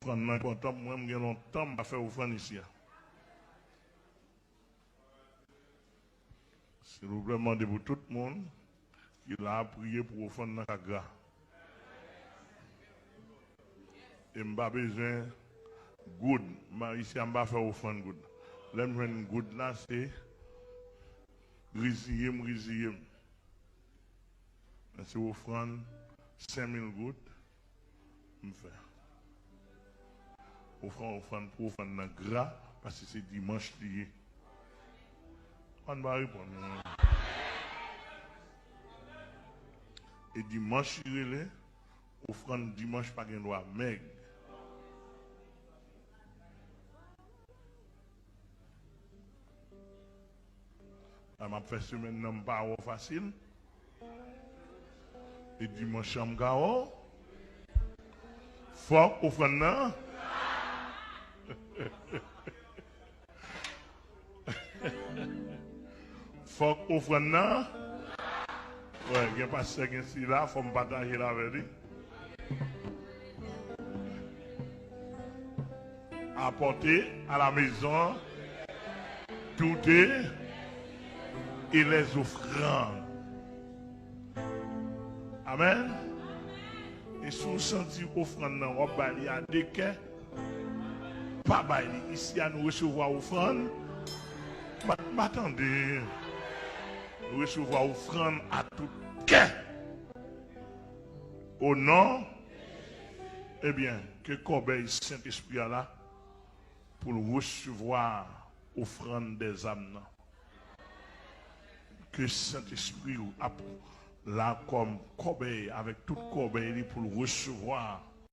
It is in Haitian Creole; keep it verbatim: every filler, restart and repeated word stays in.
Ofrann nan enpòtan pou mwen, m gen lontan m pa fè ofrann isi a. Silvouplè, m mande pou tout moun ki la a priye pou ofrann nan ka gra. E m pa bezwen goud. M pa, isi a, m pa fè ofrann goud. Lè m jwenn goud la, se reziye m, reziye m. Men se ofrann senk mil goud m fè. Ofrann, ofrann pou ofrann nan gra, paske se dimanch li ye. Ann pa reponn mwen. E dimanch li rele, ofrann dimanch pa gen dwa mèg. Lè m ap fè semèn nan, m pa wè w fasil. E dimanch an m ka wè w. Fòk ofrann nan. Fòk ofrann nan. Wè, gen pastè, gen sila, fò m pataje l avè li. Apportez à la maison tout et, et les offrandes. Amen. E si w santi ofrann nan w ap bay li a de kè, pa bay li. Isi a, nou resevwa ofrann. M pa, m pa tande. Nou resevwa ofrann a tout kè. O non, ebyen, ke kòbèy Sentespri a la pou l resevwa ofrann dèzam nan. Ke Sentespri w ap la kòm kòbèy, avèk tout kòbèy li pou l resevwa